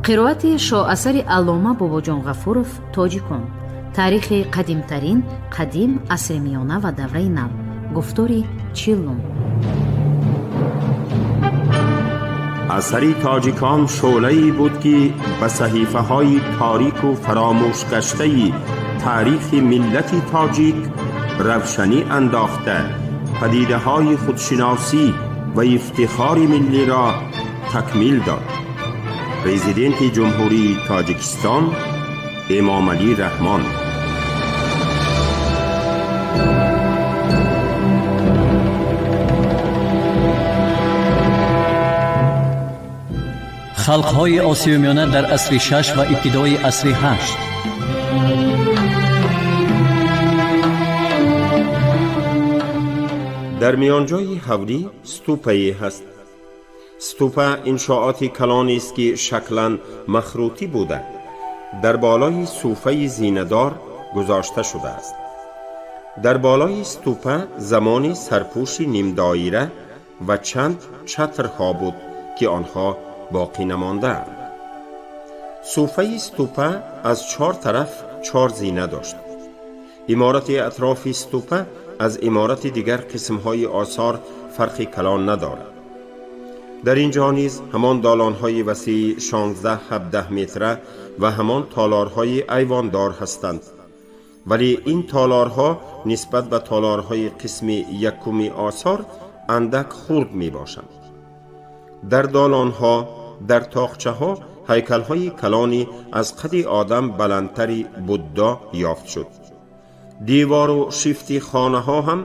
Қироати шоасари аллома Бобоҷон Ғафуров «Тоҷикон. Таърихи қадимтарин, қадим, асри миёна ва давраи нав», гуфтори чилум. Асари «Тоҷикон» шӯълае буд, ки ба саҳифаҳои торику фаромӯшгаштаи таърихи миллати тоҷик равшанӣ андохта, падидаҳои худшиносӣ ва ифтихори миллиро такмил дод. Президенти Ҷумҳурии Тоҷикистон Эмомалӣ Раҳмон. Халқҳои Осиёи Миёна дар асри шаш ва ибтидои асри ҳашт. Дар миёнҷои ҳавлӣ ступае ҳаст. Ступа иншооти калонест, ки шаклан махрутӣ буда, дар болои суфаи зинадор гузошта шудааст. Дар болои ступа замони сарпӯши нимдоира ва чанд чатрҳо буд, ки онҳо боқӣ намондаанд. Суфаи ступа аз чор тараф чор зина дошт. Иморати атрофи ступа аз иморати дигар қисмҳои осор фарқи калон надорад. Дар ин ҷо низ ҳамон долонҳои васеи 16-17 метра ва ҳамон толорҳои айвондор ҳастанд, вале ин толорҳо нисбат ба толорҳои қисми якуми осор андак хурд мебошанд. Дар долонҳо, дар тоқчаҳо ҳайкалҳои калони аз қади одам баландтари Буддо ёфт шуд. Девору шифти хонаҳо ҳам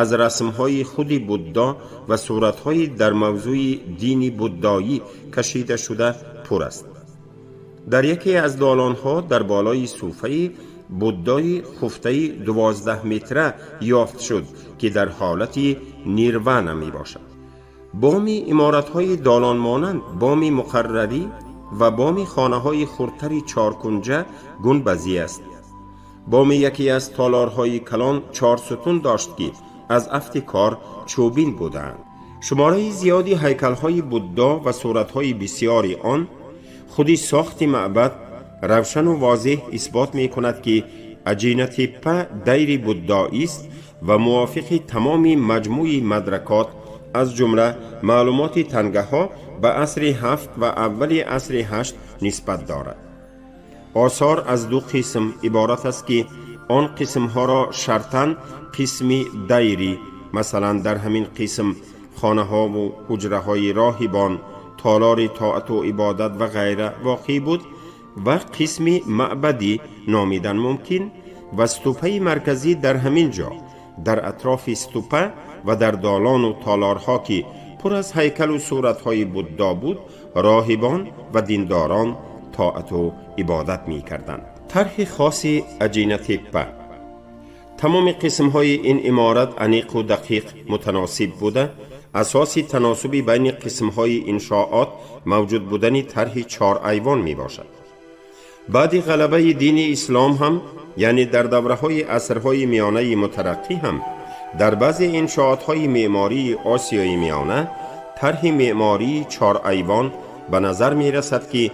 аз расмҳои худи Буддо ва суратҳои дар мавзӯи дини буддоӣ кашида шуда пур аст. Дар яке аз долонҳо дар болои суфаи Буддои хуфтаи 12 метра ёфт шуд, ки дар ҳолати нирвана мебошад. Боми иморатҳои долонмонанд, боми муқаррарӣ ва боми хонаҳои хурдтари чоркунҷа гунбазӣ аст. Боми яке аз толорҳои калон чор сутун дошт, ки аз афти кор чӯбин будаанд. Шумораи зиёди ҳайкалҳои Буддо ва суратҳои бисьёри он, худи сохти маъбад равшану возеҳ исбот мекунад, ки Аҷинатеппа дайри буддоист ва мувофиқи тамоми маҷмӯи мадракот, аз ҷумла маълумоти тангаҳо, ба асри ҳафт ва аввали асри ҳашт нисбат дорад. Осор аз ду қисм иборат аст, ки он қисмҳоро шартан қисми дайрӣ, масалан, дар ҳамин қисм хонаҳову ҳуҷраҳои роҳибон, толори тоату ибодат ва ғайра воқеъ буд, ва қисми маъбадӣ номидан мумкин ва ступаи марказӣ дар ҳамин ҷо. Дар атрофи ступа ва дар долону толорҳо, ки пур аз ҳайкалу суратҳои Буддо буд, роҳибон ва диндорон тоату ибодат мекарданд. Тарҳи хоси Аҷинатеппа. Тамоми қисмҳои ин иморат аниқу дақиқ мутаносиб буда, асоси таносуби байни қисмҳои иншоот мавҷуд будани тарҳи чор айвон мебошад. Баъди ғалабаи дини ислом ҳам, яъне дар давраҳои асрҳои миёнаи мутараққӣ ҳам, дар баъзе иншоотҳои меъмории Осиёи Миёна тарҳи меъмории чор айвон ба назар мерасад, ки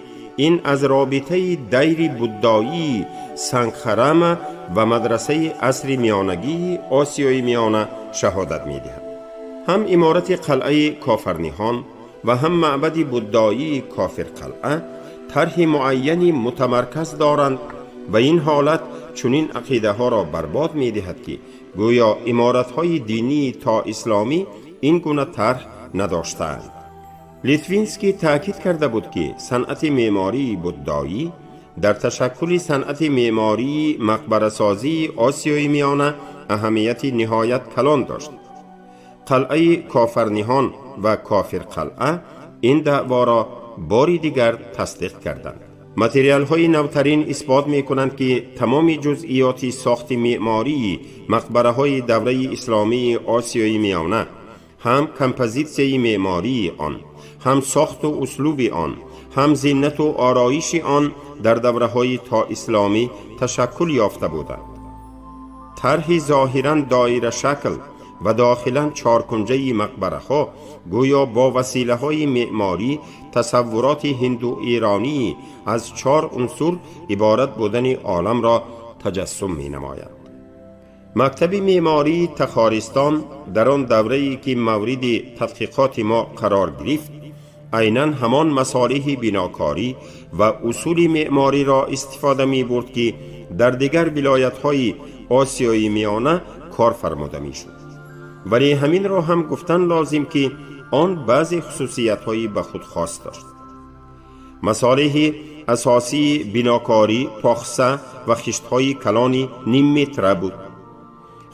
ин аз робитаи дайри буддоии Сангхарама ва мадрасаи асри миёнагии Осиёи Миёна шаҳодат медиҳад. Ҳам иморати қалъаи Кофарниҳон ва ҳам маъбади буддоии Кофирқалъа тарҳи муайяни мутамарказ доранд ва ин ҳолат чунин ақидаҳоро барбод медиҳад, ки гӯё иморатҳои динии то исломӣ ин гуна тарҳ надоштаанд. Литвинский таъкид карда буд, ки санъати меъмории буддоӣ дар ташаккули санъати меъмории мақбарасозии Осиёи Миёна аҳамияти ниҳоят калон дошт. Қалъаи Кофарниҳон ва Кофирқалъа ин даъворо бори дигар тасдиқ карданд. Материалҳои навтарин исбот мекунанд, ки тамоми ҷузъиёти сохти меъмории мақбараҳои давраи исломии Осиёи Миёна, ҳам композитсияи меъмории он, ҳам сохту услуби он, ҳам зинату ороиши он дар давраҳои тоисломӣ ташаккул ёфта буданд. Тарҳи зоҳиран доирашакл ва дохилан чоркунҷаи мақбараҳо гӯё бо василаҳои меъморӣ тасаввуроти ҳинду эронии аз чор унсур иборат будани оламро таҷассум менамояд. Мактаби меъмории Тахористон дар он даврае ки мавриди тадқиқоти мо қарор гирифт, айнан ҳамон масолиҳи бинокорӣ ва усули меъмориро истифода мебурд, ки дар дигар вилоятҳои Осиёи Миёна кор фармуда мешуд. Вале ҳаминро ҳам гуфтан лозим, ки он баъзе хусусиятҳои ба худ хос дошт. Масолиҳи асосии бинокорӣ похса ва хиштҳои калони нимметра буд.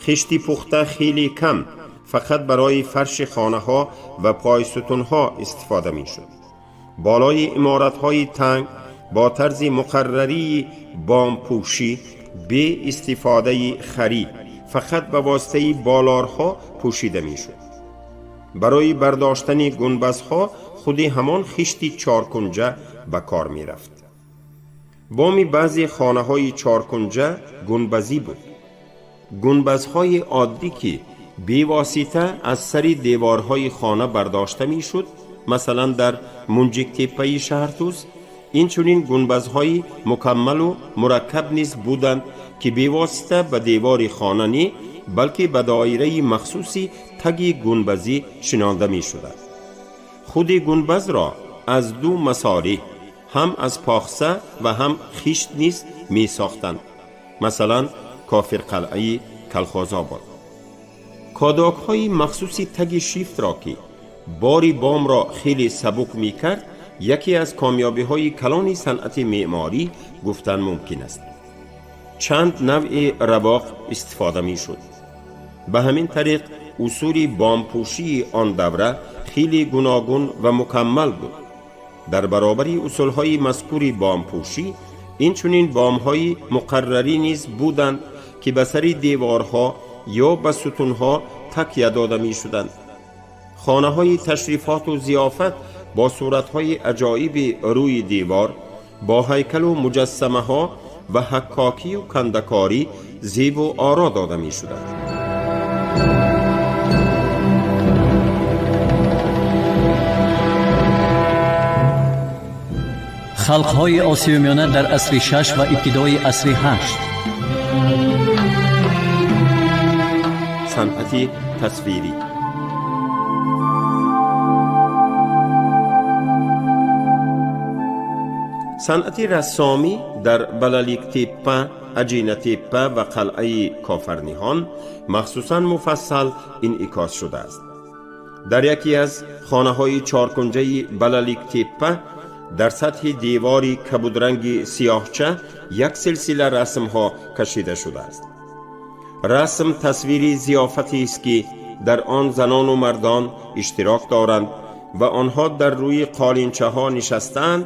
Хишти пухта хеле кам фақат барои фарши хонаҳо ва пойсутунҳо истифода мешуд. Болои иморатҳои танг бо тарзи муқаррарии бомпӯшӣ бе истифодаи харӣ фақат ба воситаи болорҳо пӯшида мешуд. Барои бардоштани гунбазҳо худи ҳамон хишти чоркунҷа ба кор мерафт. Боми баъзе хонаҳои чоркунҷа гунбазӣ буд. Гунбазҳои оддӣ, ки бевосита аз сари деворҳои хона бардошта мешуд, масалан дар Мунҷиктеппаи Шаҳртӯз, инчунин гунбазҳои мукаммалу мураккаб низ буданд, ки бевосита ба девори хона не, балки ба доираи махсуси таги гунбазӣ шинонда мешуданд. Худи гунбазро аз ду масолиҳ, ҳам аз похса ва ҳам хишт низ месохтанд, масалан Кофирқалъаи Калхозобод. Кодокҳои махсуси таги шифтро, ки бори бомро хеле сабук мекард, яке аз комёбиҳои калони санъати меъморӣ гуфтан мумкин аст. Чанд навъи равоқ истифода мешуд. Ба ҳамин тариқ усули бомпӯшии он давра хеле гуногун ва мукаммал буд. Дар баробари усулҳои мазкури бомпӯшӣ инчунин бомҳои муқаррарӣ низ буданд, ки ба сари деворҳо ё ба сутунҳо такя дода мешуданд. Хонаҳои ташрифоту зиёфат бо суратҳои аҷоиби рӯи девор, бо ҳайкалу муҷассамаҳо ва ҳаккокию кандакорӣ зебу оро дода мешуданд. Халқҳои Осиёи Миёна дар асри шаш ва ибтидои асри ҳашт. Санъати тасвирӣ. Санъати рассомӣ дар Балаликтеппа, Аҷинатеппа ва қалъаи Кофарниҳон махсусан муфассал инъикос шудааст. Дар яке аз хонаҳои чоркунҷаи Балаликтеппа дар сатҳи девори кабудранги сиёҳча як силсила расмҳо кашида шудааст. Расм тасвири зиёфатест, ки дар он занону мардон иштирок доранд ва онҳо дар рӯи қолинчаҳо нишастаанд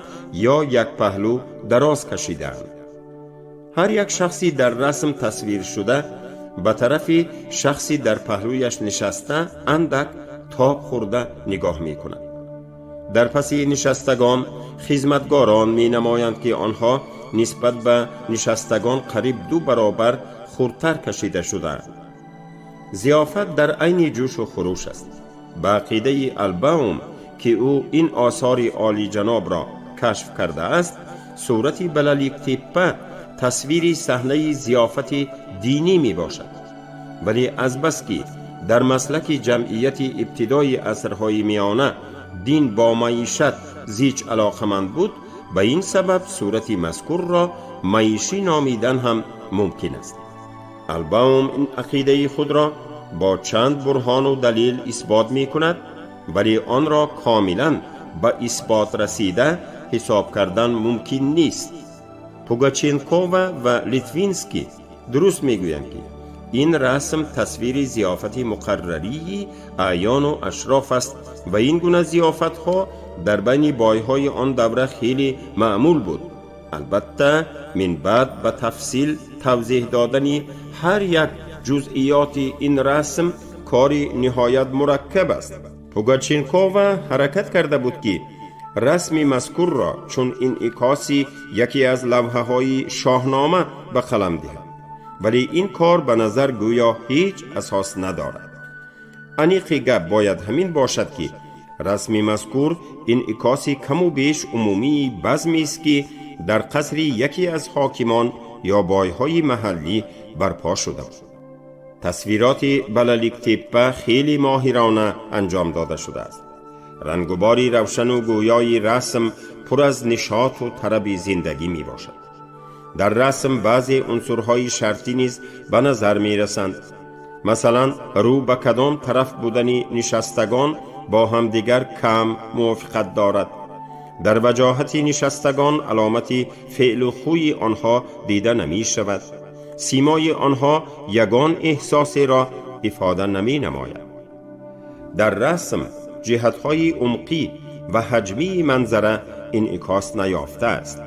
ё якпаҳлӯ дароз кашидаанд. Ҳар як шахси дар расм тасвиршуда ба тарафи шахси дар паҳлӯяш нишаста андак тоб хӯрда нигоҳ мекунад. Дар паси нишастагон хизматгорон менамоянд, ки онҳо нисбат ба нишастагон қариб ду баробар хурдтар кашида шудаанд. Зиёфат дар айни ҷӯшу хуруш аст. Ба ақидаи Албаум, ки ӯ ин осори олиҷанобро кашф кардааст, сурати Балаликтеппа тасвири саҳнаи зиёфати динӣ мебошад. Вале азбаски дар маслаки ҷамъияти ибтидои асрҳои миёна дин бо маишат зич алоқаманд буд, ба ин сабаб сурати мазкурро маишӣ номидан ҳам мумкин аст. Албаум ин ақидаи худро бо чанд бурҳону далил исбот мекунад, вале онро комилан ба исбот расида ҳисоб кардан мумкин нест. Пугаченкова ва Литвинский дуруст мегӯянд, ки ин расм тасвири зиёфати муқаррарии аъёну ашроф аст ва ин гуна зиёфатҳо дар байни бойҳои он давра хеле маъмул буд. Албатта, минбаъд ба тафсил тавзеҳ додани ҳар як ҷузъиёти ин расм кори ниҳоят мураккаб аст. Пугаченкова ҳаракат карда буд, ки расми мазкурро чун инъикоси яке аз лавҳаҳои Шоҳнома ба қалам диҳад. Вале ин кор ба назар гӯё ҳеҷ асос надорад. Аниқи гап бояд ҳамин бошад, ки расми мазкур инъикоси каму беш умумии базмест, ки дар қасри яке аз ҳокимон ё бойҳои маҳаллӣ барпо шуда буд. Тасвироти Балаликтеппа хеле моҳирона анҷом дода шудааст. Рангубори равшану гӯёи расм пур аз нишоту тараби зиндагӣ мебошад. Дар расм баъзе унсурҳои шартӣ низ ба назар мерасанд. Масалан, рӯ ба кадом тараф будани нишастагон бо ҳамдигар кам мувофиқат дорад. Дар ваҷоҳати нишастагон аломати феълу хӯи онҳо дида намешавад. Симои онҳо ягон эҳсосеро ифода наменамояд. Дар расм ҷиҳатҳои умқӣ ва ҳаҷмии манзара инъикос наёфтааст.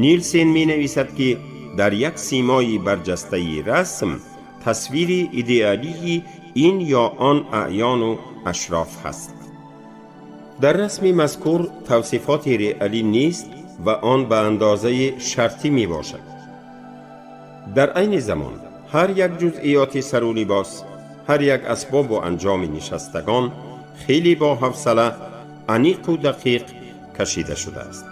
Нилсен менависад, ки дар як симои барҷастаи расм тасвири идеалии ин ё он аъёну ашроф ҳаст. Дар расми мазкур тавсифоти реалӣ нест ва он ба андозаи шартӣ мебошад. Дар айни замон ҳар як ҷузъиёти сару либос, ҳар як асбобу анҷоми нишастагон хеле бо ҳавсала, аниқу дақиқ кашида шудааст.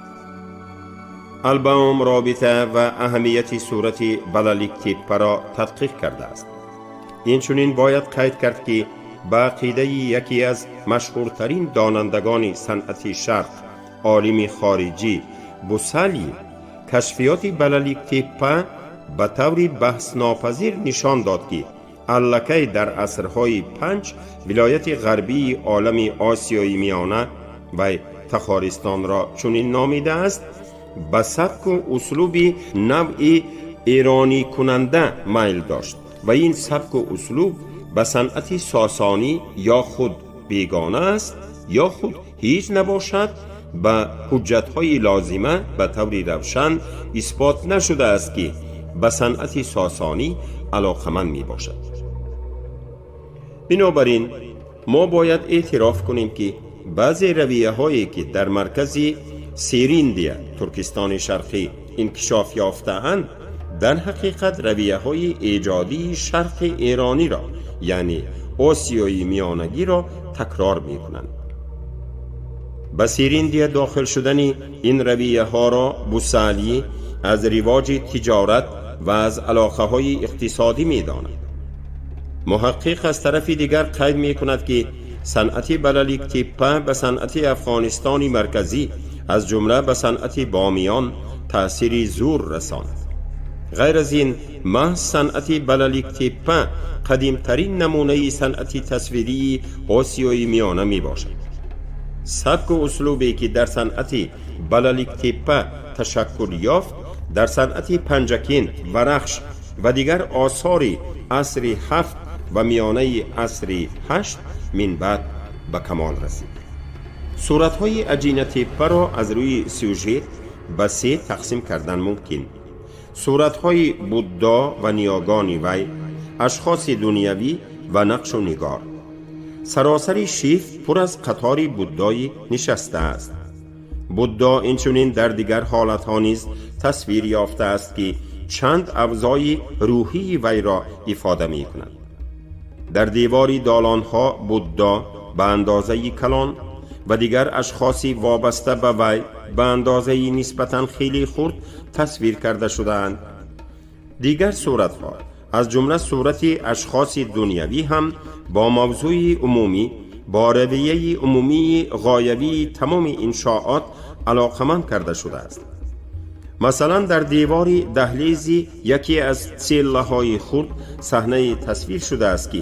Албаум робита ва аҳамияти сурати Балаликтеппаро тадқиқ кардааст. Инчунин бояд қайд кард, ки ба ақидаи яке аз машҳуртарин донандагони санъати шарқ, олими хориҷӣ Бусали, кашфиёти Балаликтеппа ба таври баҳснопазир нишон дод, ки аллакай дар асрҳои панҷ вилояти ғарбии олами Осиёи Миёна, вай Тахористонро чунин номидааст, ба сабку услуби навъи эронӣкунанда майл дошт ва ин сабку услуб ба санъати сосонӣ ё худ бегона аст, ё худ ҳеҷ набошад, ба ҳуҷҷатҳои лозима ба таври равшан исбот нашудааст, ки ба санъати сосонӣ алоқаманд мебошад. Бинобар ин мо бояд эътироф кунем, ки баъзе равияҳое, ки дар маркази Сериндия, Туркистони Шарқӣ, инкишоф ёфтаанд, дар ҳақиқат равияҳои эҷодии шарқи эрониро, яъне Осиёи Миёнагиро такрор мекунанд. Ба Сериндия дохил шудани ин равияҳоро Бусалӣ аз ривоҷи тиҷорат ва аз алоқаҳои иқтисодӣ медонад. Муҳаққиқ аз тарафи дигар қайд мекунад, ки санъати Балаликтеппа ба санъати Афғонистони Марказӣ, аз ҷумла ба санъати Бомиён, таъсири зур расонд. Ғайр аз ин, маҳз санъати Балаликтеппа қадимтарин намунаи санъати тасвирии Осиёи Миёна мебошад. Сабку услубе, ки дар санъати Балаликтеппа ташаккул ёфт, дар санъати Панҷакент, Варахш ва дигар осори асри ҳафт ва миёнаи асри ҳашт минбаъд ба камол расид. Суратҳои Аҷинатеппаро аз рӯи сюжет ба се тақсим кардан мумкин: суратҳои Буддо ва ниёгони вай, ашхоси дунявӣ ва нақшу нигор. Саросари шифт пур аз қатори Буддои нишастааст. Буддо инчунин дар дигар ҳолатҳо низ тасвир ёфтааст, ки чанд авзои рӯҳии вайро ифода мекунад. Дар девори долонҳо Буддо ба андозаи калон ва дигар ашхоси вобаста ба вай ба андозаи нисбатан хеле хурд тасвир карда шудаанд. Дигар суратҳо, аз ҷумла сурати ашхоси дунявӣ ҳам бо мавзӯи умумӣ, бо равияи умумии ғоявии тамоми иншоот алоқаманд карда шудааст. Масалан, дар девори даҳлези яке аз целлаҳои хурд саҳнае тасвир шудааст, ки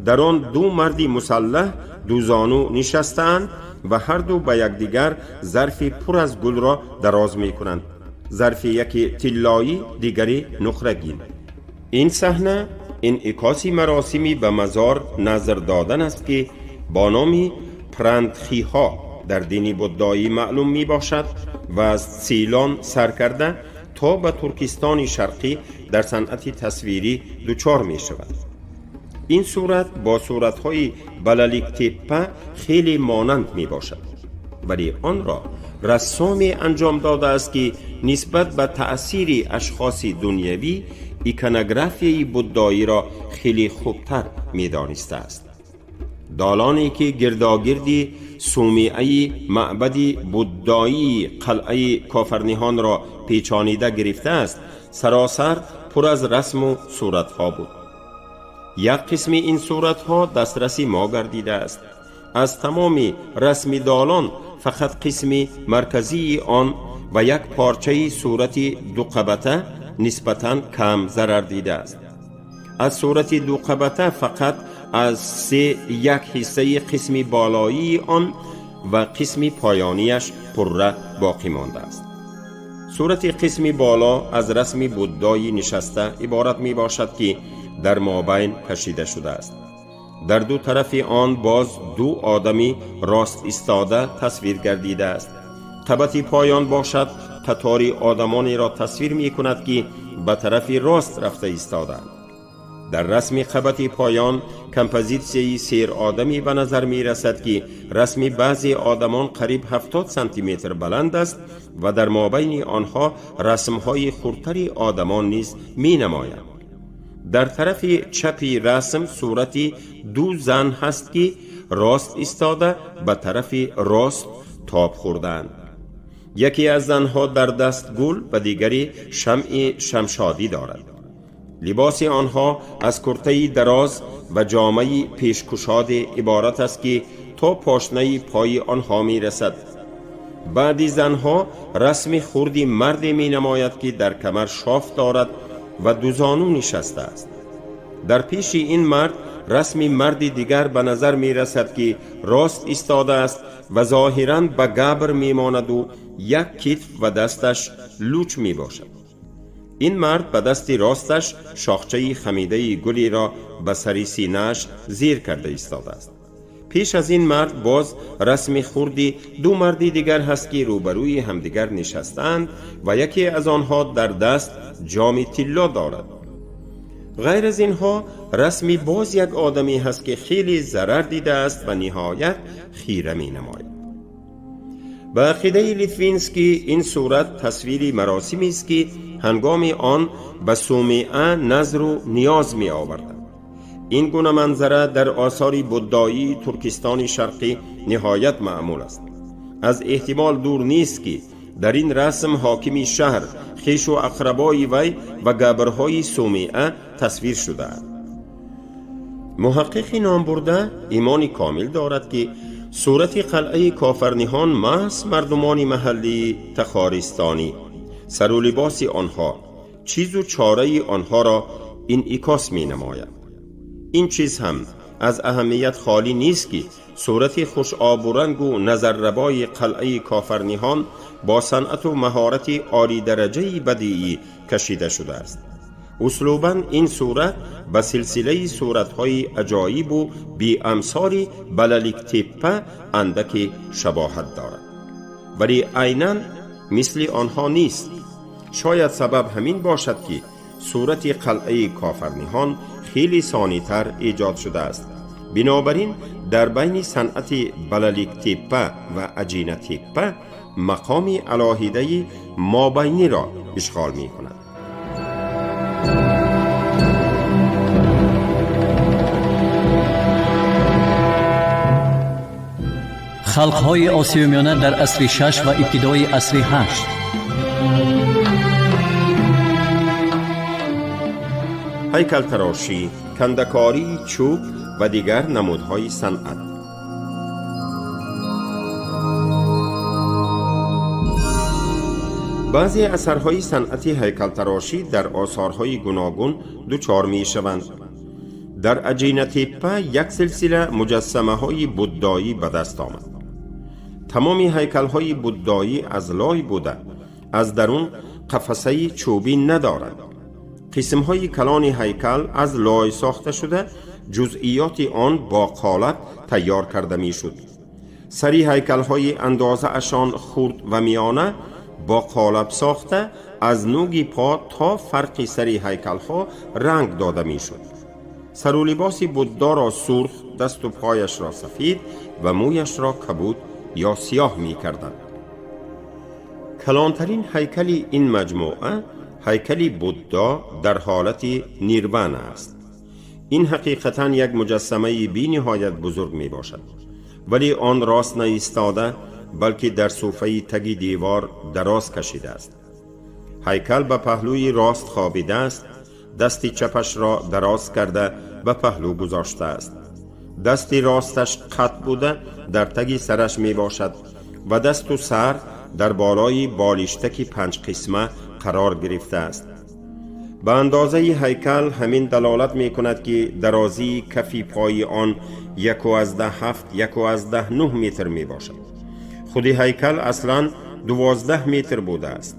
дар он ду марди мусаллаҳ дузону нишастаанд ва ҳарду ба якдигар зарфи пур аз гулро дароз мекунанд: зарфи яке тиллоӣ, дигаре нуқрагин. Ин саҳна инъикоси маросими ба мазор назр додан аст, ки бо номи прандхиҳо дар дини буддоӣ маълум мебошад ва аз Силон сар карда то ба Туркистони Шарқӣ дар санъати тасвирӣ дучор мешавад. Ин сурат бо суратҳои Балаликтеппа хеле монанд мебошад, вале онро рассоме анҷом додааст, ки нисбат ба таъсири ашхоси дунявӣ Иконографияи буддоиро хеле хубтар медонистааст. Долоне ки гирдогирди сумиаи маъбади буддоии қалъаи Кофарниҳонро печонида гирифтааст, саросар пур аз расму суратҳо буд. Як қисми ин суратҳо дастраси мо гардидааст. Аз тамоми расми долон фақат қисми марказии он ва як порчаи сурати дуқабата нисбатан кам зарар дидааст. Аз сурати дуқабата фақат аз се як ҳиссаи қисми болоии он ва қисми поёнияш пурра боқӣ мондааст. Сурати қисми боло аз расми буддои нишаста иборат мебошад, ки дар мобайн кашида шудааст. Дар ду тарафи он боз ду одами рост истода тасвир гардидааст. Қабати поён бошад, қатори одамонеро тасвир мекунад, ки ба тарафи рост рафта истодаанд. Дар расми қабати поён композитсияи серодамӣ ба назар мерасад, ки расми баъзе одамон қариб 70 сантиметр баланд аст ва дар мобайни онҳо расмҳои хурдтари одамон низ менамоянд. Дар тарафи чапи расм сурати ду зан ҳаст, ки рост истода ба тарафи рост тоб хӯрдаанд. Яке аз занҳо дар даст гул ва дигаре шамъи шамшодӣ дорад. Либоси онҳо аз куртаи дароз ва ҷомаи пешкушоде иборат аст, ки то пошнаи пои онҳо мерасад. Баъди занҳо расми хурди марде менамояд, ки дар камар шоф дорад ва дузону нишастааст. Дар пеши ин мард расми марди дигар ба назар мерасад, ки рост истодааст ва зоҳиран ба габр мемонаду як китф ва дасташ луч мебошад. Ин мард ба дасти росташ шохчаи хамидаи гулеро ба сари синааш зер карда истодааст. Пеш аз ин мард боз расми хурди ду марди дигар ҳаст, ки рӯбарӯи ҳамдигар нишастаанд ва яке аз онҳо дар даст ҷоми тилло дорад. Ғайр аз инҳо расми боз як одаме ҳаст, ки хеле зарар дидааст ва ниҳоят хира менамояд. Ба ақидаи Литвинский, ин сурат тасвири маросимест, ки ҳангоми он ба сумиа назру ниёз меоварданд. Ин гуна манзара дар осори буддоии Туркистони Шарқӣ ниҳоят маъмул аст. Аз эҳтимол дур нест, ки дар ин расм ҳокими шаҳр, хешу ақрабои вай ва габрҳои сумиа тасвир шудаанд. Муҳаққиқи номбурда имони комил дорад, ки сурати қалъаи Кофарниҳон маҳз мардумони маҳаллии тахористонӣ, сару либоси онҳо, чизу чораи онҳоро инъикос менамояд. Ин чиз ҳам аз аҳамият холӣ нест, ки сурати хушобурангу назаррабои қалъаи Кофарниҳон бо санъату маҳорати олидараҷаи бадиӣ кашида шудааст. Услубан ин сурат ба силсилаи суратҳои аҷоибу беамсори Балаликтеппа андаке шабоҳат дорад, вале айнан мисли онҳо нест. Шояд сабаб ҳамин бошад, ки сурати қалъаи Кофарниҳон хеле сонитар эҷод шудааст. Бинобар ин дар байни санъати Балаликтеппа ва Аҷинатеппа мақоми алоҳидаи мобайниро ишғол мекунад. Халқҳои Осиёи Миёна дар асри шаш ва ибтидои асри ҳашт. Ҳайкалтарошӣ, кандакории чӯб ва дигар намудҳои санъат. Баъзе асарҳои санъати ҳайкалтарошӣ дар осорҳои гуногун дучор мешаванд. Дар Аҷинатеппа як силсила муҷассамаҳои буддоӣ ба даст омад. Тамоми ҳайкалҳои буддоӣ аз лой буда, аз дарун қафасаи чӯбӣ надорад. Қисмҳои калони ҳайкал аз лой сохта шуда, ҷузъиёти он бо қолаб тайёр карда мешуд. Сари ҳайкалҳои андозаашон хурд ва миёна бо қолаб сохта, аз нуги по то фарқи сари ҳайкалҳо ранг дода мешуд. Сару либоси буддоро сурх, дасту пояшро сафид ва мӯяшро кабуд ё сиёҳ мекарданд. Калонтарин ҳайкали ин маҷмӯа ҳайкали Буддо дар ҳолати нирвана аст. Ин ҳақиқатан як муҷассамаи бениҳоят бузург мебошад, вале он рост наистода, балки дар суфаи таги девор дароз кашидааст. Ҳайкал ба паҳлӯи рост хобидааст, дасти чапашро дароз карда ба паҳлӯ гузоштааст. Дасти росташ қатъ буда, дар таги сараш мебошад ва дасту сар дар болои болиштаки панҷқисма қарор гирифтааст. Ба андозаи ҳайкал ҳамин далолат мекунад, ки дарозии кафи пои он 1,7, 1,9 метр мебошад. Худи ҳайкал аслан 12 метр будааст.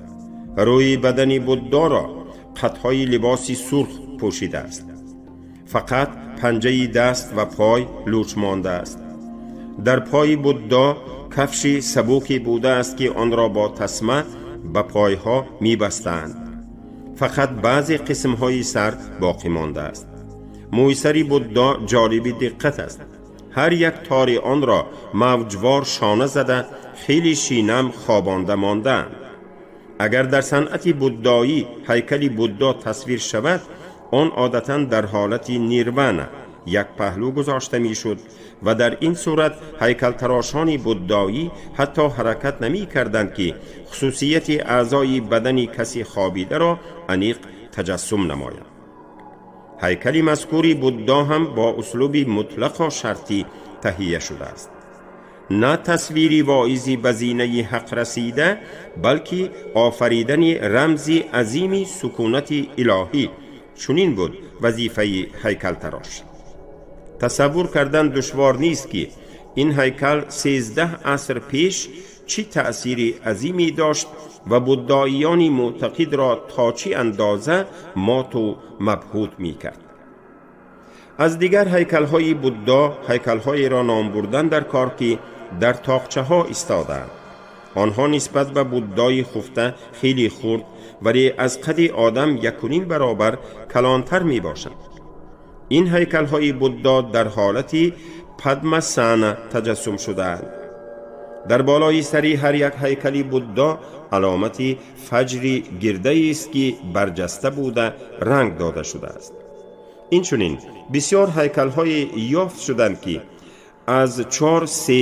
Рӯи бадани Буддоро қатҳои либоси сурх пӯшидааст. Фақат панҷаи даст ва пой луч мондааст. Дар пои Буддо кафши сабуке будааст, ки онро бо тасма ба пойҳо мебастаанд. Фақат баъзе қисмҳои сар боқӣ мондааст. Мӯйсари Буддо ҷолиби диққат аст. Ҳар як тори онро мавҷвор шона зада, хеле шинам хобонда мондаанд. Агар дар санъати буддоӣ ҳайкали Буддо тасвир шавад, он одатан дар ҳолати нирвана як паҳлӯ гузошта мешуд ва дар ин сурат ҳайкалтарошони буддоӣ ҳатто ҳаракат намекарданд, ки хусусияти аъзои бадани каси хобидаро аниқ таҷассум намоянд. Ҳайкали мазкури Буддо ҳам бо услуби мутлақо шартӣ таҳия шудааст. На тасвири воизи ба зинаи ҳақ расида, балки офаридани рамзи азими сукунати илоҳӣ, чунин буд вазифаи ҳайкалтарош. Тасаввур кардан душвор нест, ки ин ҳайкал 13 аср пеш чӣ таъсири азиме дошт ва буддоиёни мӯътақидро то чӣ андоза моту мабҳут мекард. Аз дигар ҳайкалҳои Буддо ҳайкалҳоеро ном бурдан дар кор, ки дар тоқчаҳо истодаанд. Онҳо нисбат ба Буддои хуфта хеле хурд, вале аз қади одам 1,5 баробар калонтар мебошанд. Ин ҳайкалҳои Буддо дар ҳолати падмасана таҷассум шудаанд. Дар болои сари ҳар як ҳайкали Буддо аломати фаҷри гирдаест, ки барҷаста буда, ранг дода шудааст. Инчунин бисёр ҳайкалҳое ёфт шуданд, ки аз чор се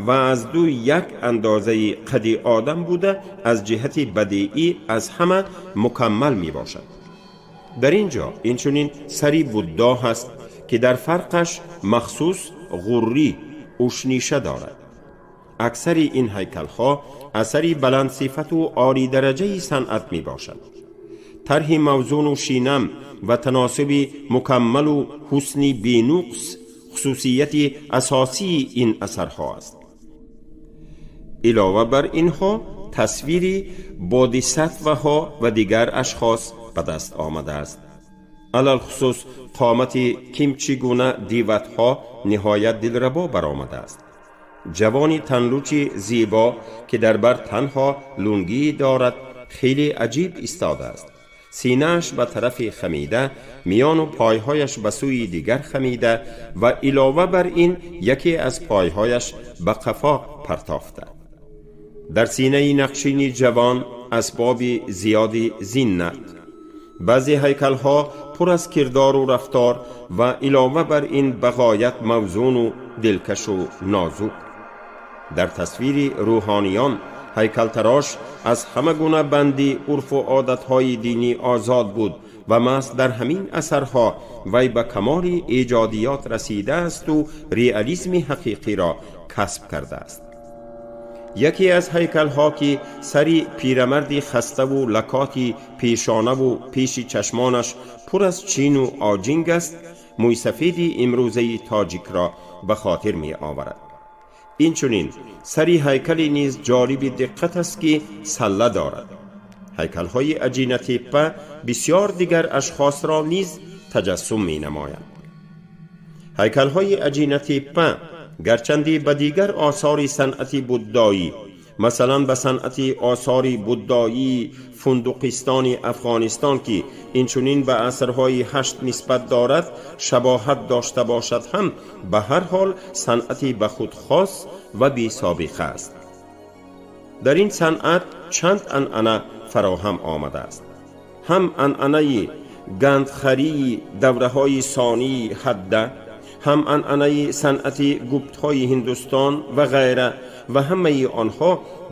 ва аз ду як андозаи қади одам буда, аз ҷиҳати бадеӣ аз ҳама мукаммал мебошад. Дар ин ҷо инчунин сари Буддо ҳаст, ки дар фарқаш махсус ғуррӣ ушниша дорад. Аксари ин ҳайкалҳо асари баландсифату олидараҷаи санъат мебошад. Тарҳи мавзуну шинам ва таносуби мукаммалу ҳусни бенуқс хусусияти асосии ин асарҳо аст. Илова бар инҳо, тасвири бодисаттваҳо ва дигар ашхос ба даст омадааст. Алалхусус қомати кимчи гуна деватҳо ниҳоят дилрабо баромадааст. Ҷавони танлучи зебо, ки дар бар танҳо лунгӣ дорад, хеле аҷиб истодааст. Синааш ба тарафе хамида, миёну пойҳояш ба сӯи дигар хамида ва илова бар ин яке аз пойҳояш ба қафо партофта. Дар синаи нақшини ҷавон асбоби зиёди зиннат. Баъзе ҳайкалҳо пур аз кирдору рафтор ва илова бар ин ба ғоят мавзуну дилкашу нозук. Дар тасвири рӯҳониён ҳайкалтарош аз ҳама гуна банди урфу одатҳои динӣ озод буд ва маҳз дар ҳамин асарҳо вай ба камоли эҷодиёт расидаасту реализми ҳақиқиро касб кардааст. Яке аз ҳайкалҳо, ки сари пирамарди хаставу лакоти пешонаву пеши чашмонаш пур аз чину оҷинг аст, мӯйсафеди имрӯзаи тоҷикро ба хотир меоварад. Инчунин сари ҳайкале низ ҷолиби диққат аст, ки салла дорад. Ҳайкалҳои Аҷинатеппа бисёр дигар ашхосро низ таҷассум менамоянд. Ҳайкалҳои Аҷинатеппа гарчанде ба дигар осори санъати буддоӣ, масалан ба санъати осори буддоии Фундуқистони Афғонистон, ки инчунин ба асрҳои ҳашт нисбат дорад, шабоҳат дошта бошад ҳам, ба ҳар ҳол санъати ба худ хос ва бесобиқа аст. Дар ин санъат чанд анъана фароҳам омадааст. Ҳам анъанаи гандхарии давраҳои сонии ҳадда, ҳам анъанаи санъати гуптҳои Ҳиндустон ва ғайра, ва ҳамаи онҳо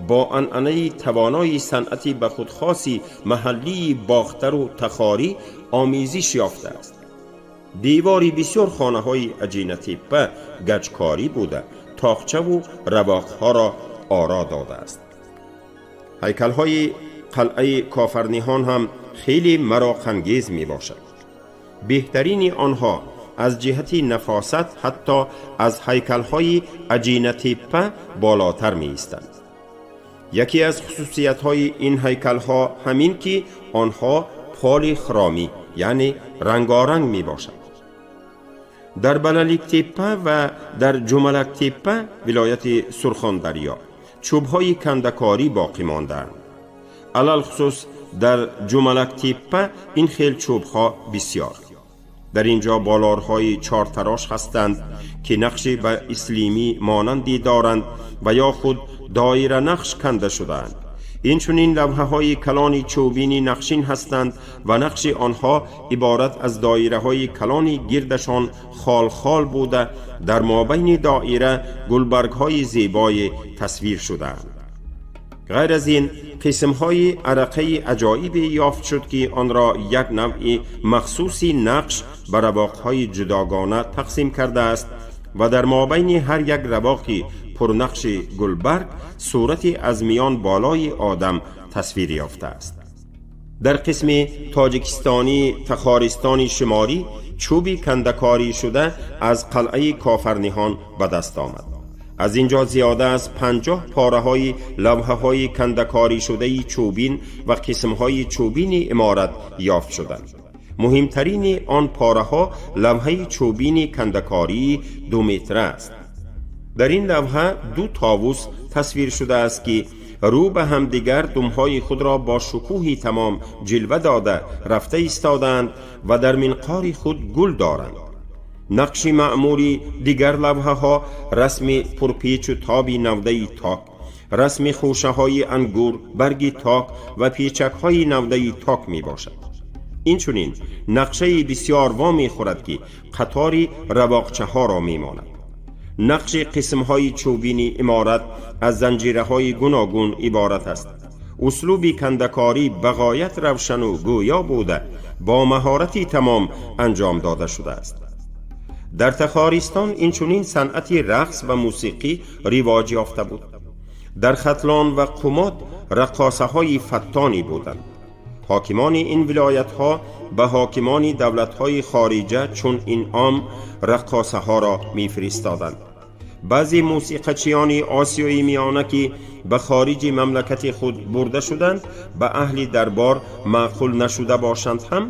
бо анъанаи тавонои санъати ба худхоси маҳаллии Бохтару Тахорӣ омезиш ёфтааст. Девори бисёр хонаҳои Аҷинатеппа гаҷкорӣ буда, тоқчаву равоқҳоро оро додааст. Ҳайкалҳои қалъаи Кофарниҳон ҳам хеле мароқангез мебошад. Беҳтарини онҳо аз ҷиҳати нафосат ҳатто аз ҳайкалҳои Аҷинатеппа болотар меистанд. Яке аз хусусиятҳои ин ҳайкалҳо ҳамин ки онҳо полихромӣ, яъне рангоранг мебошанд. Дар Балаликтеппа ва дар Ҷумалактеппа, вилояти Сурхондарё, чӯбҳои кандакорӣ боқӣ мондаанд. Алалхусус дар Ҷумалактеппа ин хел чӯбҳо бисёр. Дар ин ҷо болорҳои чортарош ҳастанд, ки нақши ба ислимӣ монандӣ доранд ва ё худ доира нақш канда шудаанд. Инчунин лавҳаҳои калони чӯбини нақшин ҳастанд ва нақши онҳо иборат аз доираҳои калони гирдашон холхол буда, дар мобайни доира гулбаргҳои зебое тасвир шудаанд. Ғайр аз ин, қисмҳои арақаи аҷоибе ёфт шуд, ки онро як навъи махсуси нақш ба равоқҳои ҷудогона тақсим кардааст ва дар мобайни ҳар як равоқи пурнақши гулбарг сурати аз миён болои одам тасвир ёфтааст. Дар қисми тоҷикистонии Тахористони Шимолӣ чӯби кандакорӣ шуда аз қалъаи Кофарниҳон ба даст омад. Аз ин ҷо зиёда аз 50 пораҳои лавҳаҳои кандакорӣ шудаи чӯбин ва қисмҳои чӯбини иморат ёфт шуданд. Муҳимтарини он пораҳо лавҳаи чӯбини кандакории 2 метра аст. Дар ин лавҳа ду товус тасвир шудааст, ки рӯ ба ҳамдигар думҳои худро бо шукӯҳи тамом ҷилва дода рафта истодаанд ва дар минқори худ гул доранд. Нақши маъмули дигар лавҳаҳо расми пурпечу тоби навдаи ток, расми хӯшаҳои ангур, барги ток ва печакҳои навдаи ток мебошад. Инчунин нақшаи бисёр во мехӯрад, ки қатори равоқчаҳоро мемонад. Нақши қисмҳои чӯбини иморат аз занҷираҳои гуногун иборат аст. Услуби кандакорӣ ба ғоят равшану гӯё буда, бо маҳорати тамом анҷом дода шудааст. Дар Тахористон инчунин санъати рақс ва мусиқӣ ривоҷ ёфта буд. Дар Хатлон ва Қумот раққосаҳои фаттонӣ буданд. Ҳокимони ин вилоятҳо ба ҳокимони давлатҳои хориҷа чун инъом раққосаҳоро мефиристоданд. Баъзе мусиқачиёни Осиёи Миёна, ки ба хориҷи мамлакати худ бурда шуданд, ба аҳли дарбор маъқул нашуда бошанд ҳам,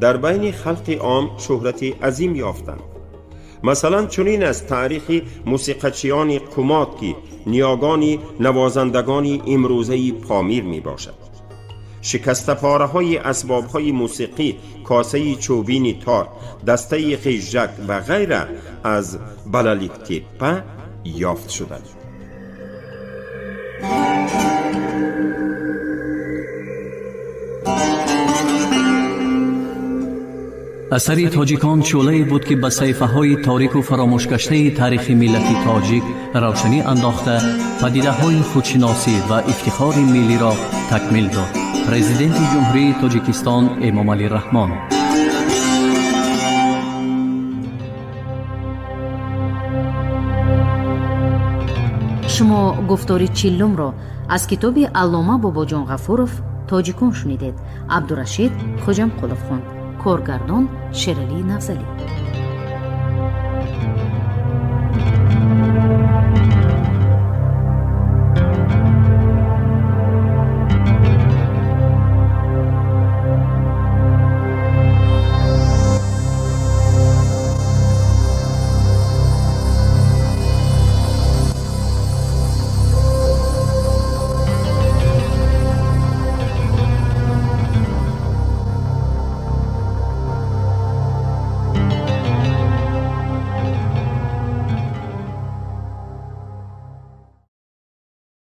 дар байни халқи ом шӯҳрати азим ёфтанд. Масалан, чунин аст таърихи мусиқачиёни Қумот, ки ниёгони навозандагони имрӯзаи Помир мебошад. Шикастапораҳои асбобҳои мусиқӣ, косаи чӯбини тор, дастаи ғижжак ва ғайра аз Балаликтеппа ёфт шуданд. Асари «Тоҷикон» шӯълае буд, ки ба саҳифаҳои торику фаромӯшгаштаи таърихи миллати тоҷик равшанӣ андохта, падидаҳои худшиносӣ ва ифтихори миллиро такмил дод. Президенти Ҷумҳурии Тоҷикистон Эмомалӣ Раҳмон. Шумо гуфтори чиллумро аз китоби аллома Бобоҷон Ғафуров «Тоҷикон» шунидед. Абдурашид Хоҷамқулов хонд. Коргардон Шералӣ Навзалӣ.